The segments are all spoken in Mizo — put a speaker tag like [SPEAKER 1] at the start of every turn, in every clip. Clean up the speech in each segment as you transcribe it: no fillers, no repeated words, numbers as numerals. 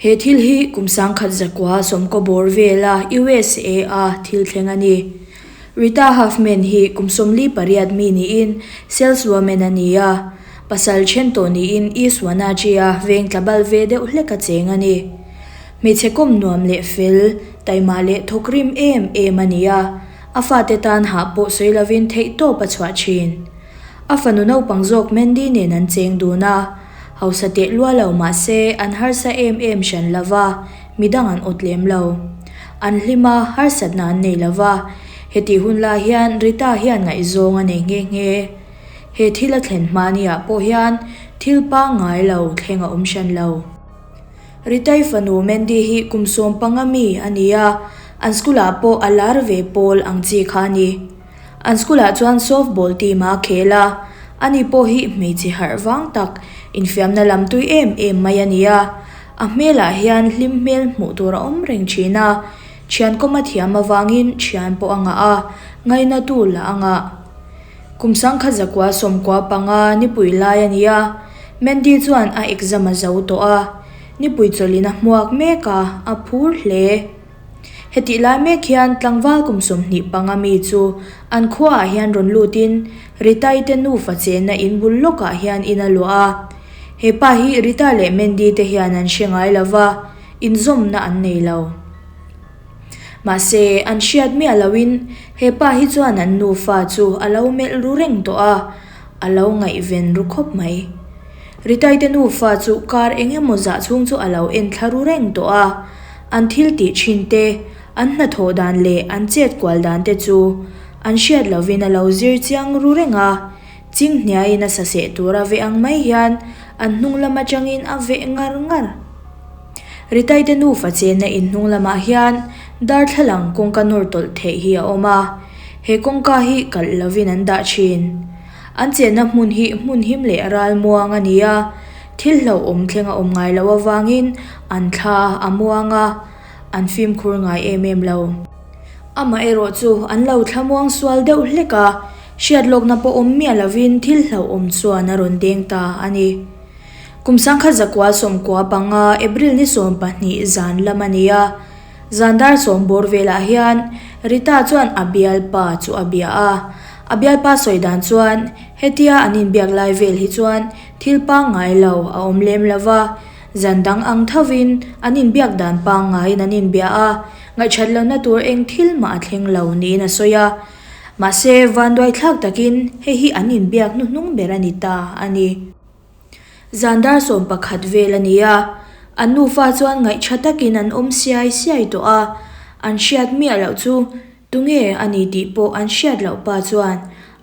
[SPEAKER 1] He thil hi kum 1900 sawmkaw bawr vela USA a thil thleng a ni. Rita Huffman hi kum 48 mi niin saleswoman a ni a, pasal then tawh niin East Wenatchee-a veng tla bal ve deuh hlek a cheng a ni. Hmeichhe kawm nuam leh fel, taima leh thawk rim em em a ni a, a fate tan hah pawh sawi lovin theihtawp a chhuah thin. A fanu naupang zawk Mandy nen an cheng dun a, hausa teh lua lo mah se an harsa em em hran lo va, midang an awt lem lo. An hlim a, harsatna an nei lo va, hetih hun lai hian Rita hian ngaihzawng a nei nghe nghe. He thil a thlen hmaniah pawh hian thil pangngai lo thleng a awm hran lo. Ritai fanu Mandy hi kum 15 mi a ni a, an school ah pawh a lar ve pawl ang chi kha a ni. An school ah chuan softball team a khel a, ani pawh hi hmeichhe harh vang tak, infiamna lam tui em em mai a ni a. A hmelah hian hlim hmel hmuh tur a awm reng thin a, thian kawm a thiam avangin thian pawh a ngah a, ngainatu lah a ngah. Kum 1995 nipui lai a ni a, Mandy chuan a exam a zo tawh a, nipui chawlhin a hmuak mek a, a phur hle. Hetih lai mek hian tlangval kum 25 mi chu an khuaah hian rawn lutin Ritai te nufa chenna in bul lawkah hian in a luah a. He pa hi Rita leh Mandy te hian an hre ngai lo va, inzawmna an nei lo. Mahse, an hriat miah loin he pa hi chuan an nufa chu a lo melh ru reng tawh a, a lo ngaihven ru khawp mai. Ritai te nufa chu kar eng emaw zah chhung chu a lo en thla ru reng tawh a, an thil tih thin te, an hnathawh dan leh an chet kual dan te chu an hriat lovin a lo zir chiang ru reng a, ching hniaiin a saseh tur a veh ang mai hian an hnung lam atangin a veh ngar ngar. Ritai te nufa chenna in hnung lamah hian darthlalang kawngka nawr tawlh theih hi a awm a, he kawngka hi kalh lovin an dah thin. An chenna hmun hi hmun him leh ral muang a ni a, thil hlauhawm thleng a awm ngai loh avangin an thla a muang a, an fimkhur ngai em em lo. Amaherawh chu an lo thla muang sual deuh hlek a, hriat lawkna pawh awm miah lovin thil hlauhawm chuan a rawn deng ta a ni. Kum 1995 April ni 12 zan lam a ni a, Zan dar sawm bawr velah hian Rita chuan a bialpa chu a bia a. A bialpa sawi dan chuan hetia an inbiak lai vel hi chuan thil pangngai lo a awm lem lo va, zan dang ang thovin an inbiak dan pangngaiin an inbia a, ngaihṭhat lohna tur eng thil mah a thleng lo niin a sawi a. Mahse, vanduaithlak takin hei hi an inbiak hnuhnung ber a ni ta a ni. Zan dar 11 vel a ni a, an nufa chuan ngaihṭha takin an awm siai siai tawh a, an hriat miah loh chu tunge a ni tih pawh an hriat loh pa chuan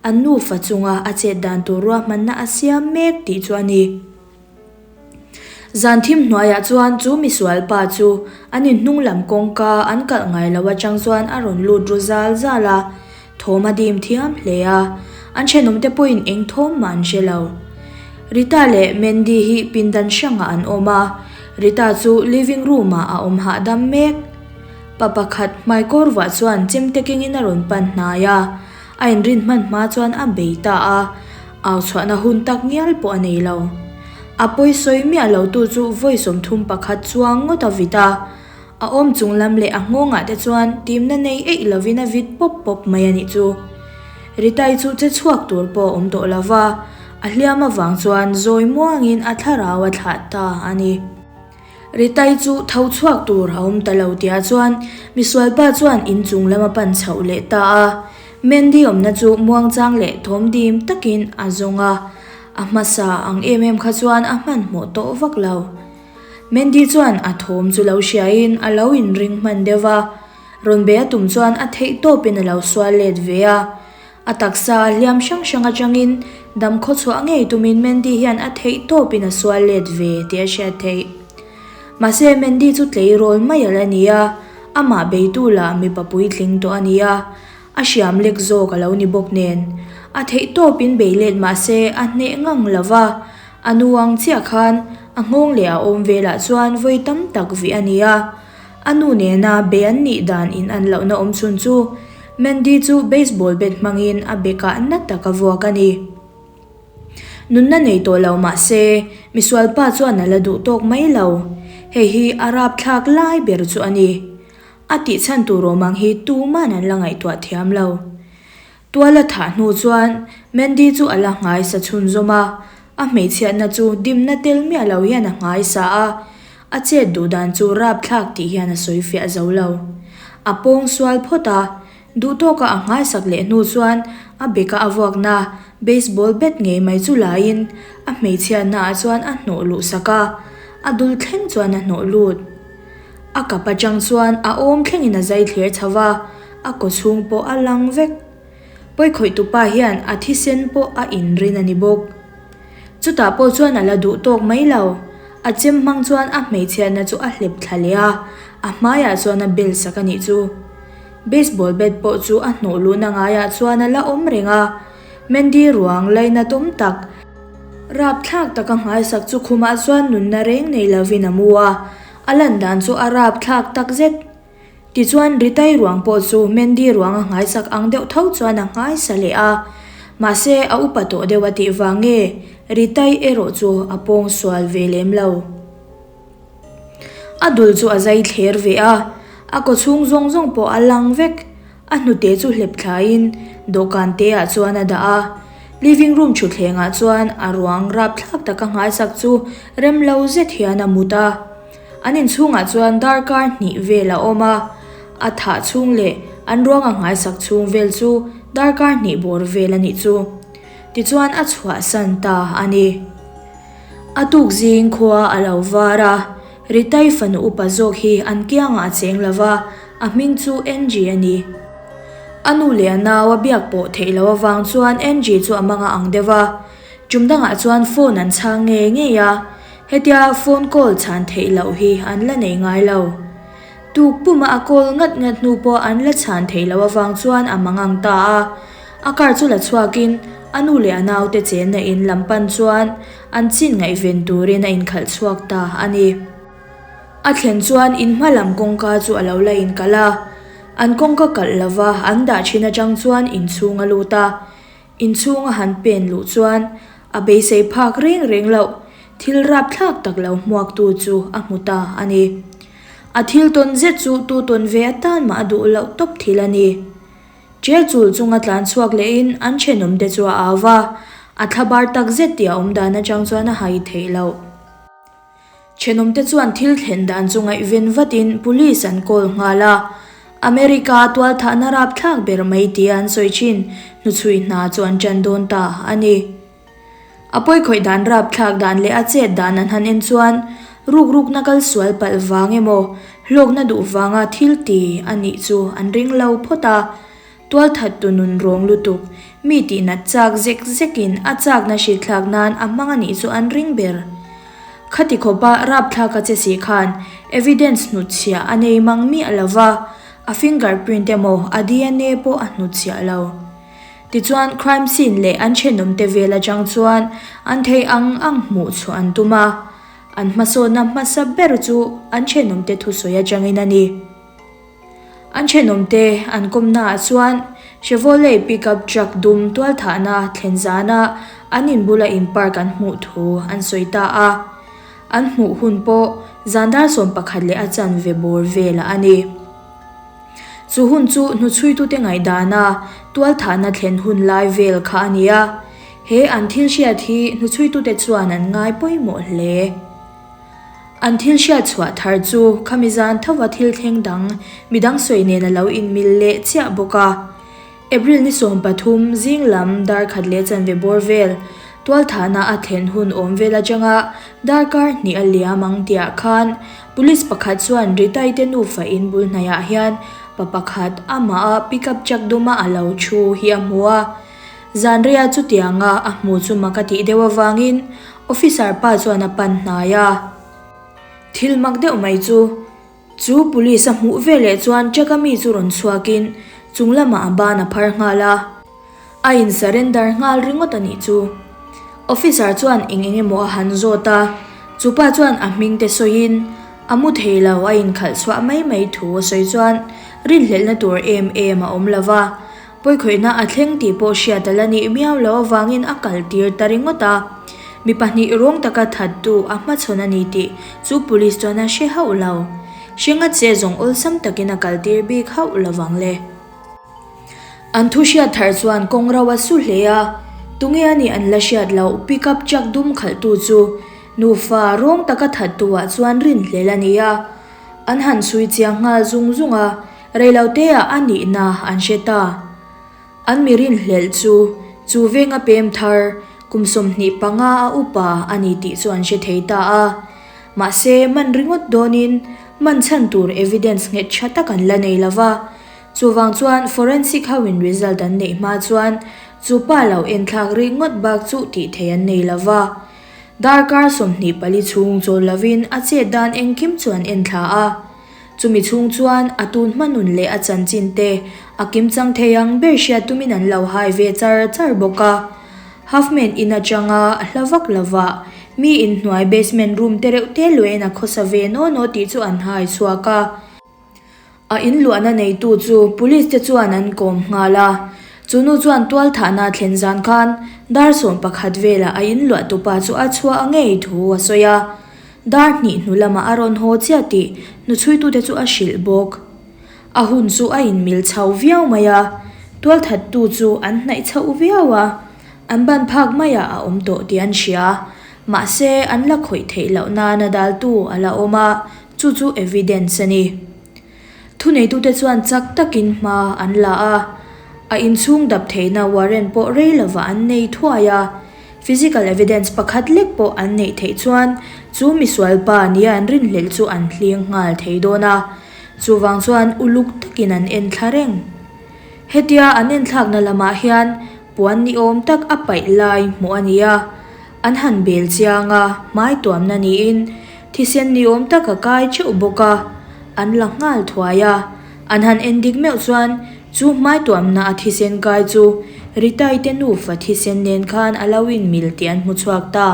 [SPEAKER 1] an nufa chunga a chet dan tur ruahmanna a siam mek tih chu a ni. Zan thim hnuaiah chuan chu misual pa chu an inhnung lam kawngka an kalh ngai loh atang chuan a rawn lut ru zal zal a, Thawm a dim thiam hle a, an thenawmte pawhin eng thawm mah an hre lo. Rita leh Mandy hi pindan hrangah an awm a, Rita chu living room ah a awm hahdam mek. Pa pakhat hmaikawr vuah chuan chemte kengin a rawn pan hnai a, a inrin hman hma chuan a bei ta a, au chhuahna hun tak ngial pawh a nei lo. A pawi sawi miah lo tu chu vawi 31 chuang ngawt a vit a, A awm chung lam leh a nghawngah te chuan timna nei eih lovin a vit pawp pawp mai a nih chu. Ritai chu che chhuak tur pawh a awm tawh lo va, a hliam avang chuan zawi muangin a thlarau a thlah ta a ni. Ritai chu tho chhuak tur a awm ta lo tia chuan misualpa chuan in chung lam a pan chhoh leh ta a. Mandy awmna chu muangchang leh thawm dim takin a zawng a, a hmasa ang em em kha chuan a hmanhmawh tawh vak lo. Mandy chuan a thawm chu lo hriain a lo inring hman deuh va, rawn be a tum chuan a theih tawpin a lo sual let ve a. A taksa a hliam hrang hrang atangin dam khaw chhuah ngei tumin Mandy hian a theih tawpin a sual let ve tih a hriat theih. Mahse Mandy chu tleirawl mai a la ni a, amah beitu lah mipa puitling tawh a ni a, a hriam lek zawk a lo ni bawk nen. A theih tawpin bei let mahse a hneh ngang lo va, A nu ang chiah khan a nghawng leh a awm velah chuan vawi tam tak vih a ni a. A nu nena be an nih dan in an lohna awm chhun chu Mandy chu baseball bat hmangin a bekah na tak a vuak a ni. Nunna nei tawh lo mah se, misualpa chuan a la duh tawk mai lo. Hei hi a rapthlak lai ber chu a ni. A tih chhan tur awm ang hi tuman an la ngaihtuah thiam lo. Tual a thah hnu chuan Mandy chu a la nghaisa chhunzawm a, a hmeichhiatna chu dimna tel miah lo hian a nghaisa a, a chet duh dan chu rapthlak tih hian a sawi fiah zo lo. A pawng sual phawt a, duhtawka a nghaisak leh hnu chuan a beka a vuakna baseball bat ngei mai chu laiin a hmeichhiatna ah chuan a hnawh luh sak a, a dul thleng chuan a hnawh lut. A kap atang chuan a awm thlengin a zai thler chho va, a kaw chhung pawh a lang vek. Pawikhawihtupa hian a thisen pawh a inrin a ni bawk. Chutah pawh chuan a la duh tawk mai lo. A chem hmang chuan a hmeichhiatna chu a hlep thla leh a, a hmaiah chuan a bel sak a nih chu. Baseball bat pawh chu a hnawh luhna ngaiah chuan a la awm reng a, Mandy ruang lainatawm tak, rapthlak taka nghaisak chu khumah chuan nunna reng nei lovin a mu a, a lan dan chu a rapthlak tak zet. Tichuan Ritai ruang pawh chu Mandy ruang a nghaisak ang deuh tho chuan a nghaisa leh a, mahse a upa tawh deuh a tih vang nge Ritai erawh chu a pawng sual ve lem lo. A dul chu a zai thler ve a, a kaw chhung zawng zawng pawh a lang vek. A hnute chu hlep thlaiin dawhkan te ah chuan a dah a, living room thutthleng ah chuan a ruang rapthlak taka nghaisak chu rem lo zet hian a mut a. An inchhungah chuan darkar hnih vel a awm a, a thah chhung leh an ruang a nghaisak chhung vel chu darkar hnih bawr vel a nih chu. Tichuan a chhuahsan ta a ni. A tuk zing khua a lo var a, Ritai fanu upa zawk hi an kiangah a cheng lo va, a hming chu Angie a ni. A nu leh a nau a biak pawh theih loh avang chuan Angie chu a manga ang deuh a, tum dangah chuan phone an chhang ngei ngei a, hetia phone call chhan theih loh hi an la nei ngai lo. Tuk puma a call ngat ngat hnu pawh an la chhan theih loh avang chuan a mangang ta a, a car chu la chhuakin a nu leh a naute chenna in lam pan chuan an chin ngaihven turin a inkhalh chhuak ta a ni. A thlen chuan in hma lam kawngka chu a lo la inkalh a, an kawngka kalh lova an dah thin atang chuan inchhung a lut a, inchhung a han pen luh chuan a beisei phak reng reng loh thil rapthlak tak lo hmuaktu chu a hmu ta a ni. A thil tawn zet chu tu tawn ve atan mah a duh loh tawp thil a ni. Ṭial chul chunga tlan chhuak lehin an ṭhenawmte chu a au va, a thlabar tak zet tih a awm dan aṭang chuan a hai theih loh. Ṭhenawmte chuan thil thlen dan chu ngaihven vatin police an call nghal a, America tualthahna rapthlak ber mai tia an sawi ṭhin hnuchhui hna chu an ṭan dawn ta a ni. A pawikhawih dan rapthlak dan leh a chet dan an han en chuan rukrukna kal sual palh vang emaw hlawkna duh vanga thil ti a nih chu an ring lo phawt a. Tualthat tu nun rawng lutuk, mi tihnat chak zek zekin a chakna hritthlak nan a hmang a nih chu an ring ber. Khati khawpa rapthlak a che si khan evidence hnutchhiah a nei mang miah lo va, a fingerprint emaw a dna pawh a hnutchhiah lo. Tichuan crime scene leh an thenawmte vel atang chuan an thei ang ang hmuh chhuah an tum a, an hmasawnna hmasa ber chu an thenawmte thusawi atangin a ni. An thenawmte an kawmnaah chuan Chevrolet pickup truck dum tualthahna thlen zana an inbula in park an hmuh thu an sawi ta a, an hmuh hun pawh zan dar 11 leh a chanve bawr velah a ni. Chu hun chu hnuchhuitute ngaihdana tualthahna thlen hun lai vel kha a ni a, he an thil hriat hi hnuchhuitute chuan an ngai pawimawh hle. An thil hriat chhuah thar chu khami zan thova thil thleng dang midang sawi nen a lo inmil leh chiah bawk a. April ni 13 zing lam dar khat leh chanve bawr vel tualthahna a thlen hun awm vel atanga darkar hnih a liam ang tihah khan Police pakhat chuan Ritaite nufa in bul hnaiah hian pa pakhat amah a pickup truck duma a lo thu hi a hmu a. Zanriah chutianga a hmu chu mak a tih deuh avangin Officer pa chuan a pan hnai a. Thil mak deuh mai chu, chu police a hmuh veleh chuan truck a mi chu rawn chhuakin chung lamah a ban a phar nghal a. A in surrender nghal ringawt a nih chu. Officer chuan eng eng emaw a han zawt a, chupa chuan a hming te sawiin a mu thei lo a inkhalh chhuah mai mai thu a sawi chuan rinhlelhna tur em em a awm lo va. Pawikhawihna a thleng tih pawh hriat a la nih miau loh avangin a kal tir ta ringawt a. Mi pahnih rawng taka thattu a hmachhawn a ni tih chu police chuan a hre hauh lo. Hre ngat se zawng awlsam takin a kaltir bik hauh lovang le. An thu hriat thar chuan kawng ro a su hle a, tunge a nih an la hriat loh pickup truck dum khalhtu chu nufa rawng taka thattu ah chuan rinhlel a ni a. An han chhui chiang nghal zung zung a, reiloteah a nihna an hre ta. An mi rinhlelh chu chu venga pem thar kum 25 a upa a ni tih chu an hre thei ta a. Mahse, man ringawt dawnin man chhan tur evidence nghet tha tak an la nei lo va. Chuvang chuan forensic ho in result an neih hma chuan chu pa lo enthlak ringawt bak chu tih theih an nei lo va. Darkar 24 chhung chawl lovin a chet dan engkim chu an enthla a. Chumi chhung chuan a tun hma nun leh a chanchin te a kimchang thei ang ber hriat tumin an lo hai ve char char bawk a. Huffman in atanga hla vak lovah mi inhnuai basement room te reuh te luahin a khawsa ve naw naw tih chu an hai chhuak a. A inluahna neitu chu police te chuan an kawm nghal a. Chu nu chuan tualthahna thlen zan khan dar 11 velah a inluah tupa chu a chhuah ngei thu a sawi a. Dar hnih hnu lamah a rawn haw chiah tih hnuchhuitute chu a hrilh bawk. A hun chu a inmil chho viau mai a, tualthattu chu an hnaih chhoh viau a, an ban phak maiah a awm tawh tih an hria. Mahse, an la khawih theih loh nana daltu a la awm a, chu chu evidence a ni. Thuneitute chuan chak takin hma an la a, a inchhung dap theihna warrant pawh rei lovah an nei thuai a. Physical evidence pakhat lek pawh an neih theih chuan chu misual pa nia an rinhlelh chu an hling nghal thei dawn a, chuvang chuan uluk takin an enthla reng. Hetia an enthlakna lamah hian puan ni awm tak a paih lai hmuh a ni a, an han bel chiang a, hmai tuamna niin thisen ni awm tak a kai teuh bawk a, an la nghal thuai a. An han en dik meuh chuan chu hmai tuamna a thisen kai chu Ritai te nufa thisen nen khan a lo inmil tih an hmu chhuak ta.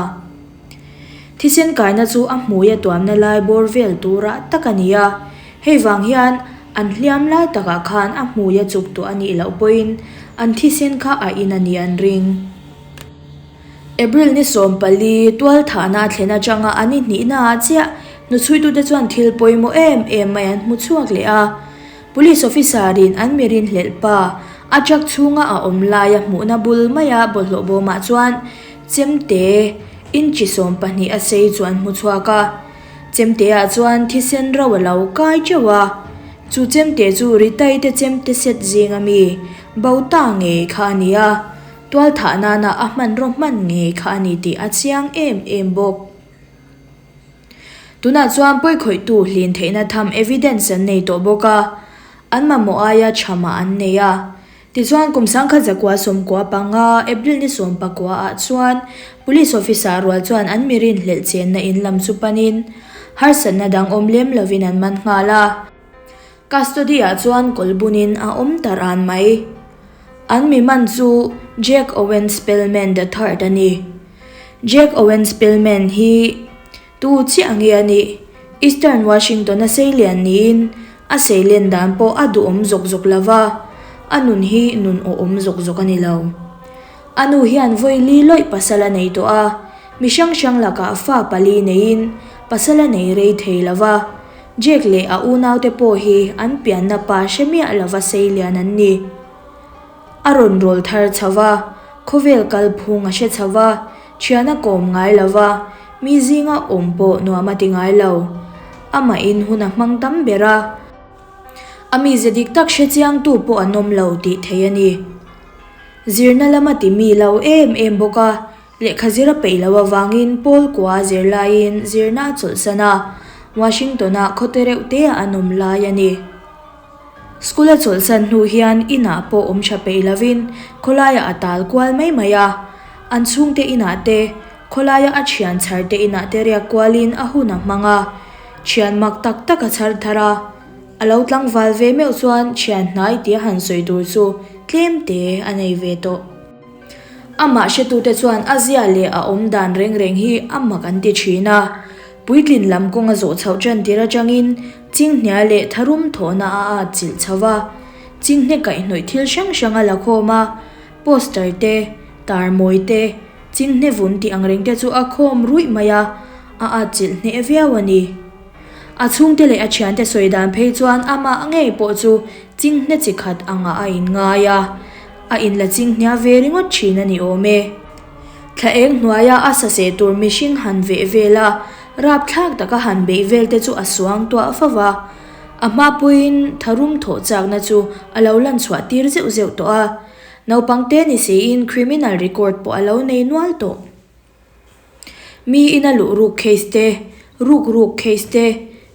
[SPEAKER 1] Thisen kaina chu a hmui a tuamna lai bawr vel turah tak a ni a, hei vang hian an hliam lai takah khan a hmui a chuk tawh a nih loh pawhin an thisen kha a in a nih an ring. April ni 14, tualthahna a thlen atanga a ni hnihnaah chiah hnuchhuitute chuan thil pawimawh em em mai an hmu chhuak leh a. Police officer-in an mi rinhlelh pa a truck chhunga a awm laia hmuhna bul maia bawlhhlawh bawmah chuan chemte inchi 12 a sei chu an hmu chhuak a. Chemteah chuan thisen ro a lo kai teuh a. Chu chemte chu Ritaite chemte set zinga mi bo ta ngei kha a ni a. Tualthah nana a hmanraw hman ngei kha a ni tih a chiang em em bawk. Tunah chuan pawikhawihtu hlin theihna tham evidence an nei tawh bawk a, an mamawh aia tha mah an nei a. Tichuan kum 1995 April ni 19 ah chuan Police officer rual chuan an mi rinhlelh chenna in lam chu panin harsatna dang awm lem lovin an man nghal a. Custody ah chuan kawl bunin a awm ta ran mai. An mi man chu Jack Owen Spellman the Third a ni. Jack Owen Spellman hi tu chiah nge a nih? Eastern Washington a seilian niin a seilen dan pawh a duhawm zawk zawk lo va, a nun hi nun awhawm zawk zawk a ni lo. A nu hian vawi li lawih pasal a nei tawh a, mi hrang hrang lakah fa pali neiin pasal a nei rei thei lo va, Jack leh a unaute pawh hi an pianna pa hre miah lova seilian an ni. A rawn rawl thar chho va, khawvel kalphung a hre chho va, thian a kawm ngai lo va, mi zinga awm pawh nuam a ti ngai lo. Amahin hun a hmang tam ber a, a mize dik tak hre chiangtu pawh an awm lo tih theih a ni. Zirna lama ti mi lo em em bawk a, Lehkha zir a peih loh avangin Paul kua zir laiin zirna a chawlhsan a, Washington-ah khawte reuh te ah an awm lai a ni. School a chawlhsan hnu hian inah pawh awm tha peih lovin khawlaiah a tal kual mai mai a, an chhungte inah te, khawlaia a thian chhar te inah te riak kualin a hun a hmang a, thian mak tak tak a chhar thar a. A lo tlangval ve meuh chuan thian hnai tia han sawi tur chu tlem te a nei ve tawh. Amah hretute chuan a zia leh a awm dan reng reng hi a mak an ti thin a. Puitlin lam kawng a zawh chhoh tan tir atangin chinghnia leh tharum thawhna a at chilh chho va. Chinghne kaihhnawih thil hrang hrang a la khawm a, poster te, tar mawi te, Chinghne vun tih ang reng te chu a khawm ruih mai a, a atchilh hneh viau a ni. A chhungte leh a thiante sawi dan phei chuan amah ngei pawh chu chinghne chi khat angah a inngai a, a inla chinghnia ve ringawt thin a ni awm e. Thla eng hnuaia a saseh tur mihring han veh vel a, rapthlak taka han beih vel te chu a suang tuah fo va. A hma puiin tharum thawh chakna chu a lo lan chhuah tir zeuh zeuh tawh a. Naupang te ni siin criminal record pawh a lo nei nual tawh. Mi ina luh ruk case te, ruk ruk case te,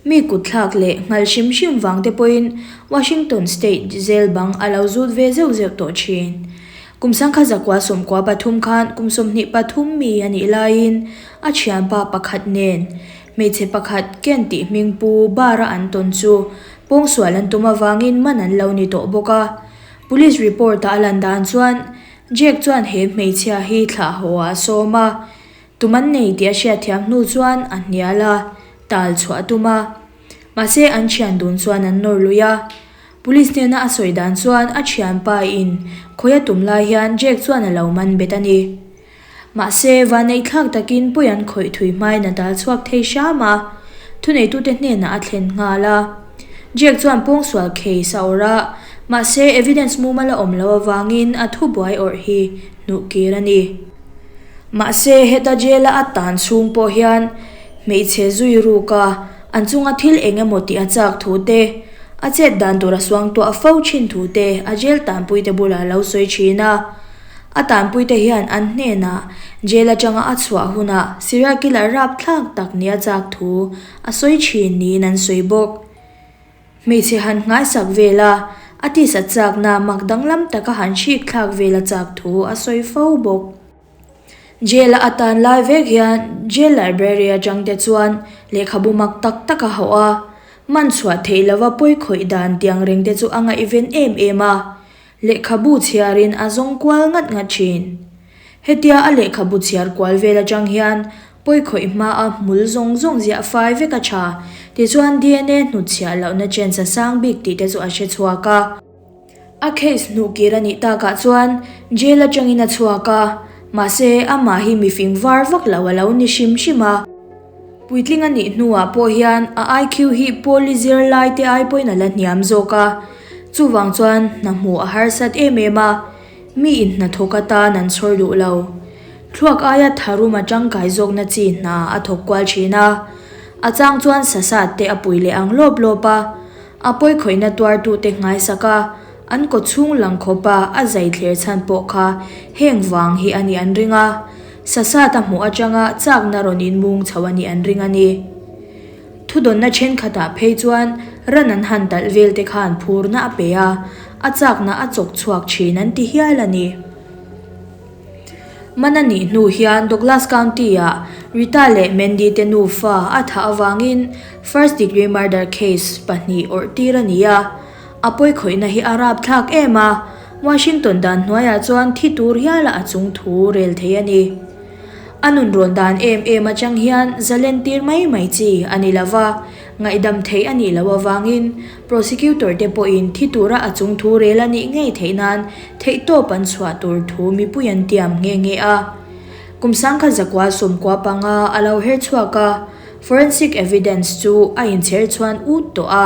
[SPEAKER 1] mi kut thlak leh nghal hrim hrim vang te pawhin Washington State jail bang a lo zut ve zeuh zeuh tawh thin. Kum sangkha zakua sawmkua pathum khan kum 23 mi a nih laiin a thianpa pakhat nen hmeichhe pakhat Ken tih hming pu bar-a an tawn chu pawngsual an tum avangin man an lo ni tawh bawk a. Police report-a a lan dan chuan Jack chuan he hmeichhia hi thlah haw ah a sawm a, tum an nei tih a hriatthiam hnu chuan a hnial a, tal chhuah a tum a. Mahse an thian dun chuan an nawr lui a. Police hnena a sawi dan chuan a thianpa in khawi a tum lai hian Jack chuan a lo man bet a ni. Mahse vanneihthlak takin pawi an khawih thui hmain a tal chhuak thei hram a, thuneitute hnenah a thlen nghal a. Jack chuan pawngsual case a awrh a, mahse evidence mumal a awm loh avangin a thubuai awrh hi hnuhkir a ni. Mahse heta jail-a a tan chhung pawh hian hmeichhe zui ruk a, an chunga thil eng emaw tih a chak thu te, a chet dan tur a suangtuah fo thin thu te a jail tanpuite bulah a lo sawi thin a. A tanpuite hian an hnenah jail atanga a chhuah hunah serial killer rapthlak tak nia chak thu a sawi thin niin an sawi bawk. Hmeichhe han nghaisak vel a, a tisa chakna mak danglam taka han hrik thlak vel a chak thu a sawi fo bawk. Jail-a a tan lai vek hian jail library atangte chuan lehkhabu mak tak tak a hauh a, man chhuah theih lova pawi khawih dan tiang rengte chu a ngaihven em em a. Lehkhabu chhiarin a zawng kual ngat ngat thin. Hetia a lehkhabu chhiar kual vel atang hian pawi khawih hmaa hmul zawng zawng ziah fai vek a tha. Tichuan DNA hnutchhiah lohna chance a sang bik tih te chu a hre chhuak a. A case hnuhkir a nih takah chuan jail atangin a chhuak a, mahse amah hi mifing var vak lo a lo ni hrim hrim a. Puitling a nih hnuah pawh hian a IQ hi Pawli zirlai te ai pawhin a la hniam zawk a, chuvang chuan hna hmuh a harsat em em a, mi in hnathawk atan an chhawr duh lo. Thluak aia tharum a tangkai zawkna chi hna a thawk kual thin a, a chang chuan sasat te a pui leh ang lawp lawp a, a pawikhawihna tuartute nghaisak a, an kawchhung lang khawpa a zai thler chhan pawh kha heng vang hi a nih an ring a. Sasat a hmuh atanga chakna rawn inmung chho a nih an ring a ni. Thudawnna thenkhatah phei chuan ran an han talh vel te khan phurna a pe a, a chakna a chawk chhuak thin an ti hial a ni. Man a nih hnu hian Douglas County-ah Rita leh Mandy te nufa a thah avangin first degree murder case pahnih awrh tir a ni a. A pawikhawihna hi a rapthlak em a, Washington dan hnuaiah chuan thi tur hiala a chung thu rel thei a ni. A nun rawn dan em em atang hian zalen tir mai mai chi a ni lo va, ngaihdam theih a nih loh avangin prosecutor te pawhin thi tura a chung thu rel a nih ngei theih nan theihtawp an chhuah tur thu mipui an tiam nghe nghe a. Kum sangkhat zakua sawmkua panga a lo her chhuak a. Forensic evidence chu a inchher chhuan ut tawh a,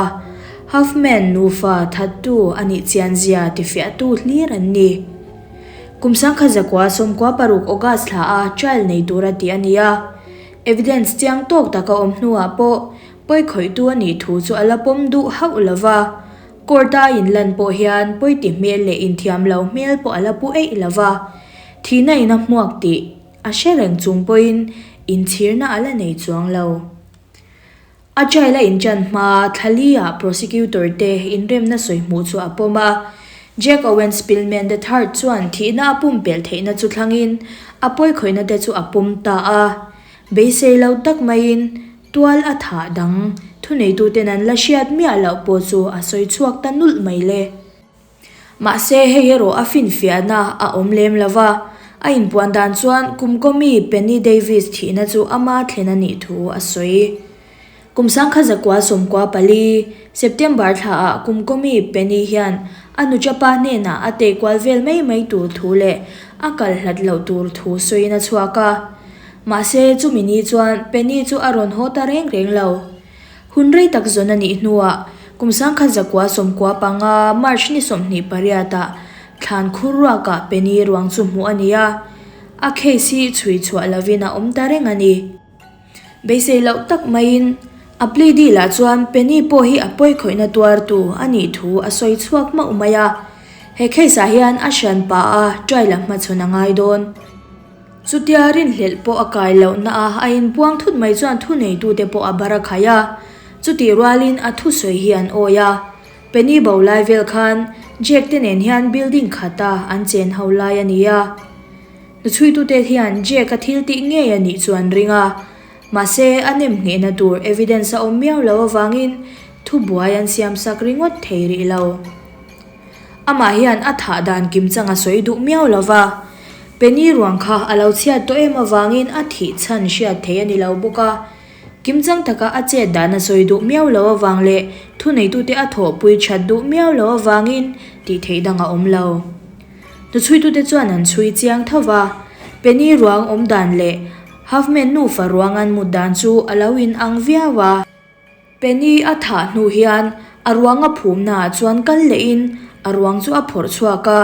[SPEAKER 1] Huffman nufa thattu a nih chian zia tifiahtu hlir an ni. Kum sangkhat zakua 16 August thla a trial nei tura tih a ni a, evidence chiang tawk taka awm hnuah pawh pawikhawihtu a nih thu chu a la pawm duh hauh lo va, court-a a inlan pawh hian pawiti hmel leh inthiam lo hmel pawh a la pu eih lo va, thihna in a hmuak tih A hre reng chung pawhin inchhirna a la nei chuang lo. A trial a inṭan hma thlali-ah prosecutor te inremna sawi hmuh chu a pawm a. Jack Owen Spillman the Third chuan thihna a pumpelh theihna chu thlangin a pawikhawihna te chu a pawm ta a. Beisei lo tak maiin tual a thah dang thuneituten an la hriat miah loh pawh chu a sawi chhuak ta nulh mai le. Mahse, hei erawh a finfiahna a awm lem lo va, a inpuan dan chuan kum kawmi Penny Davis thihna chu ama thlen a nih thu a sawi. Kum 1994, September thlaah kum kawmi Penny hian a nuchapa hnenah a tei kual vel mai mai tur thu leh a kal hlat loh tur thu sawiin a chhuak a. Mahse, chumi ni chuan Penny chu a rawn haw ta reng reng lo. Hun rei tak zawn a nih hnuah kum 1995 March ni 28 ah thlan khur ruakah Penny ruang chu hmuh a ni a, a case hi chhui chhuah lovin a awm ta reng a ni. Beisei loh tak maiin a plea deal ah chuan Penny pawh hi a pawikhawihna tuartu a nih thu a sawi chhuak mauh mai a, he case ah hian a hranpa a trial a hmachhawn a ngai dawn. Chutia rinhlelh pawh a kai lohna a a inpuang thut mai chuan thuneitute pawh a bar a khaih a, chutih rualin a thusawi hi an awi a. Penny bo lai vel khan Jake te nen hian building khata an chen ho lai a ni a. Hnuchhuitute hian Jake a thil tih ngei a nih chu an ring a, mahse a nem nghehna tur evidence a awm miau lo avangin thubuai an siam sak ringawt thei rih lo. Amah hian a thah dan kimchang a sawi duh miau lo va, Penny ruang kha a lo chhiat tawh em avangin a thih chhan hriat theih a ni lo bawk a. Kimchang taka a chet dan a sawi duh miau lo avang leh thuneitute a thawhpui that duh miau lo avangin tih theih dang a awm lo. Hnuchhuitute chuan an chhui chiang tho va, Penny ruang awm dan leh Huffman nufa ruang an mut dan chu a lo in ang viau a. Penny a thah hnu hian a ruang a phumnaah chuan kal lehin a ruang chu a phawrh chhuak a.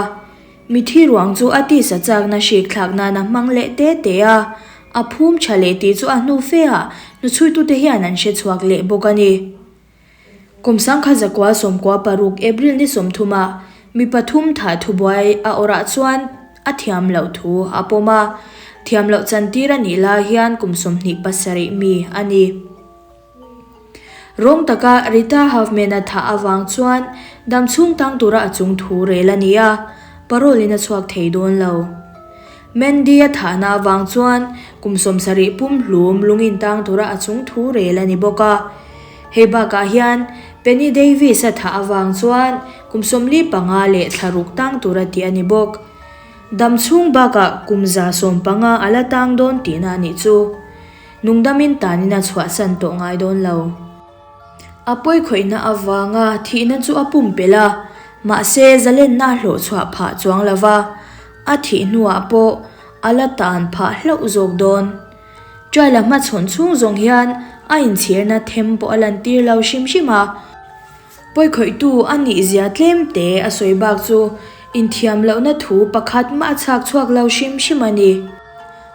[SPEAKER 1] Mithi ruang chu a tisa chakna hrik thlak nan a hmang leh te te a, a phum tha leh tih chu a hnu fe ah hnuchhuitute hian an hre chhuak leh bawk a ni. Kum 1996 April ni 30 ah mi pathum thah thubuai a awrah chuan a thiam loh thu a pawm a, thiam loh chantir a nih lai hian kum 27 mi a ni. Rawng taka Rita Huffman-a thah avang chuan dam chhung tang tura a chung thu rel a ni a, parole in a chhuak thei dawn lo. Mandy-a thahna avang chuan kum 70 pumhlum lungin tang tura a chung thu rel a ni bawk a. Hei bakah hian Penny Davis-a thah avang chuan kum 45 leh thla ruk tang tura tih a ni bawk. Dam chhung bakah kum 150 a la tang dawn tihna a nih chu. Nungdamin tanin a chhuahsan tawh ngai dawn lo. A pawikhawihna avanga thihna chu a pumpelh a, mahse zalenna a hlawhchhuah phah chuang lo va, a thih hnuah pawh a la tan phah hlauh zawk dawn. Trial a hmachhawn chhung zawng hian a inchhirna them pawh a lantir lo hrim hrim a. Pawikhawihtu a nihzia tlem te a sawi bak chu inthiam lohna thu pakhat mah a chhak chhuak lo hrim hrim a ni.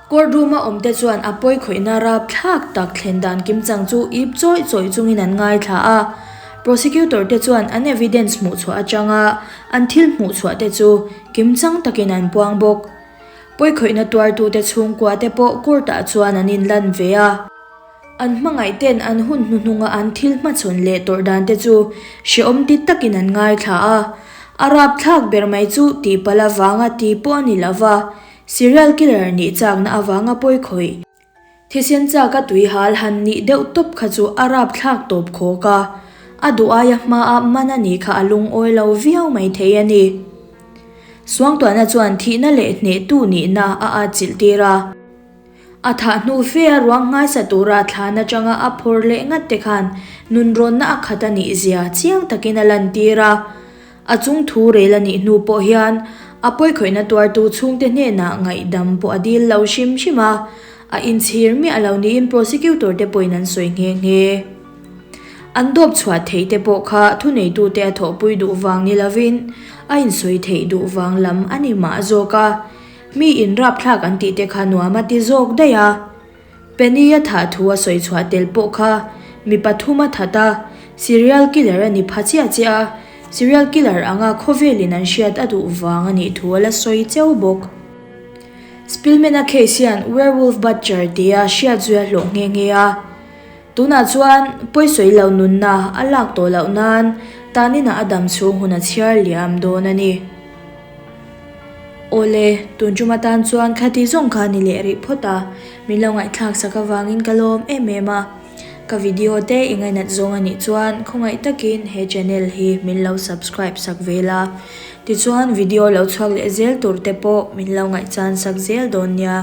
[SPEAKER 1] Court room a awmte chuan a pawikhawihna rapthlak tak thlen dan kimchang chu ip chawih chawih chungin an ngaithla a. Prosecutor te chuan an evidence hmuhchhuah atanga an thil hmuhchhuah te chu kimchang takin an puang bawk. Pawikhawihna tuartute chhungkua te pawh court ah chuan an inlan ve a. An hmangaih ten an hun hnuhnunga an thil hmachhawn leh tawrh dan te chu hrehawm ti takin an ngaithla a. A rapthlak ber mai chu tihpalh avanga ti pawh a ni lo va, serial killer nih chakna avanga pawikhawih. Thisen chaka tui hal han nih deuh tawp kha chu a rapthlak tawp khawk a, a duh aia hmaa man a nih kha a lungawi lo viau mai thei a ni. Suangtuahna chuan thihna leh hnehtu nihna a atchilh tir a. A thah hnu fe a ruang nghaisa tura thlan atanga a phawr leh ngat te khan nunrawnna a khat a nih zia chiang takin a lantir a. A chung thu rel a nih hnu pawh hian a pawikhawihna tuartu chhungte hnenah ngaihdam pawh a dil lo hrim hrim a, a inchhir miah lo niin prosecutor te pawhin an sawi nghe nghe. An dawp chhuah theih te pawh kha thuneitute a thawhpui duh vang ni lovin a insawi theih duh vang lam a ni mah zawk a. Mi in rapthlak an tih te kha nuam a ti zawk daih a. Penny a thah thu a sawi chhuah tel pawh kha mi pathum a that a, serial killer a ni pha chiah chiah a, serial killer anga khawvelin an hriat a duh vang a nih thu a la sawi cheu bawk. Spillman-a case hian werewolf butcher tia hriat zui a hlawh nghe nghe a. Tunah chuan pawisawi lo nunna a lak tawh loh nan taninah a dam chhung hun a chhiar liam dawn a ni. Awle, tun tum atan chuan khati zawng kha ni leh rih phawt a, min lo ngaihthlak sak avangin ka lawm em em a. Ka video te i ngainat zawng a nih chuan khawngaih takin he channel hi min lo subscribe sak ve la. Tichuan video lo chhuak leh zel tur te pawh min lo ngaihchan sak zel dawn nia.